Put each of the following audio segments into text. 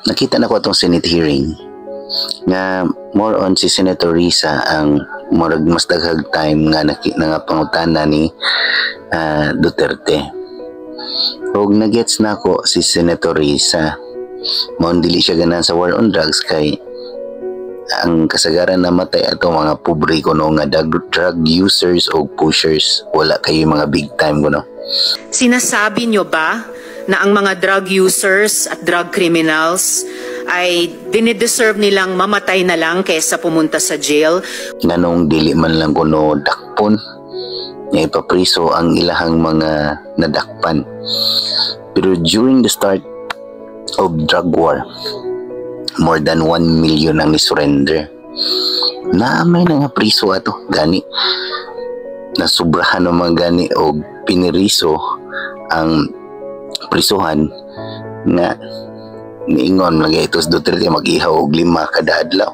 Nakita nako atong Senate hearing nga more on si Senator Risa ang murag mas daghag time nga nga pangutana ni Duterte. Ug nagets nako si Senator Risa. Mao dili siya ganahan sa war on drugs kay ang kasagaran namatay ato mga pobre kuno nga drug users o pushers, wala kayo mga big time kuno. Sinasabi nyo ba na ang mga drug users at drug criminals ay dinideserve nilang mamatay na lang kaysa pumunta sa jail? Nganong dili man lang kuno dakpon nga ipapriso ang ilahang mga nadakpan? Pero during the start of drug war, more than 1 million ang ni-surrender na may nga priso ato. Gani nasubrahan naman gani og piniriso ang prisuhan nga niingon lagi ito sa Duterte mag-ihaw og lima kada adlaw.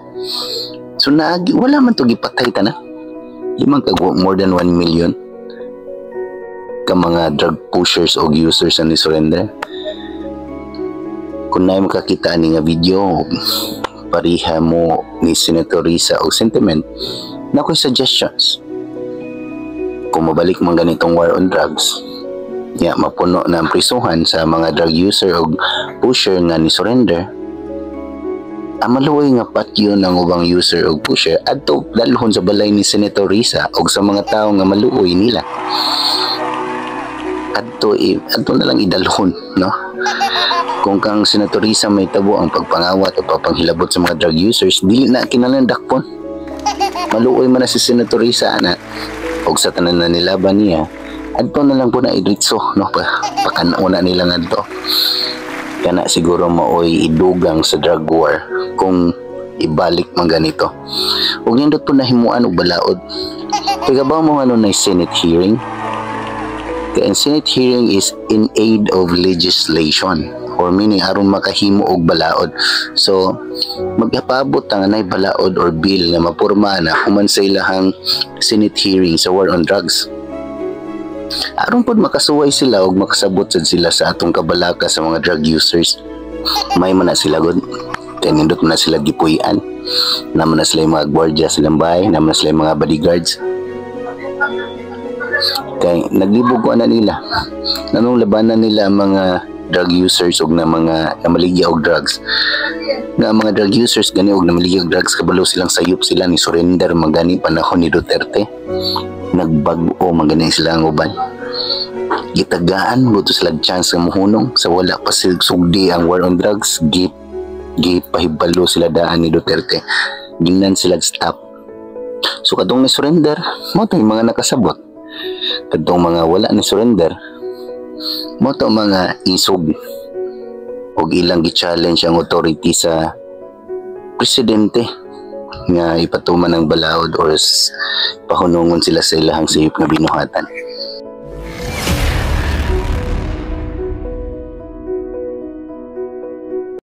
So naagi wala man to gipatay tanan, limang kag more than 1 million ka mga drug pushers o users ang ni-surrender. Kung naay makakita ani nga video, pareha mo ni Senator Risa og sentiment na ako'y suggestions, kung mabalik man ganitong war on drugs ya, mapuno na ang prisuhan sa mga drug user o pusher nga ni surrender, ang maluoy nga patyon ng ubang user o pusher adto dalhon sa balay ni Senator Risa o sa mga tao nga maluoy nila adto, adto na lang idalhon, no? Kung kang Senator Risa may tabo ang pagpangawat o pagpanghilabot sa mga drug users, dili na kinahanglan dakpon. Maluoy man na si Senator Risa ana og sa tanan na nilaban niya, adto na lang po na idritso, no? Pakan-una nila ngadto. Kana siguro maoy idugang sa drug war kung ibalik man ganito ug nindot po nahimuan og balaod. Kay ba mo ano na Senate hearing? Kay ang Senate hearing is in aid of legislation or meaning aron makahimo og balaod. So magpaabot ang anay balaod or bill nga mapurma na human sa ilahang Senate hearing sa war on drugs, aron pod makasuway sila og makasabot sad sila sa atong kabalaka sa mga drug users. May man na sila gud kay nindot man na sila gipuy-an, naman na sila yung mga gwardiya silang bahay, naman na sila yung mga bodyguards, kay naglibog ko na nila nanong labanan nila ang mga drug users og na mga namaligya og drugs, nga ang mga drug users gani og namaligya og drugs kabalo silang sayop sila, ni surrender man gani panahon ni Duterte. Nagbag-o man gani sila ang uban, gitagaan mo to sila chance nga mohunong sa wala pa sugdi ang war on drugs. Gipahibalo sila daan ni Duterte, gingnan sila stop. So kadtong ni surrender mo to yung mga nakasabot, kadtong mga wala ni surrender mo to mga isog og ilang gi-challenge ang authority sa presidente nga ipatuman ang balaod or pahunungon sila sa ilahang sayop nga binuhatan.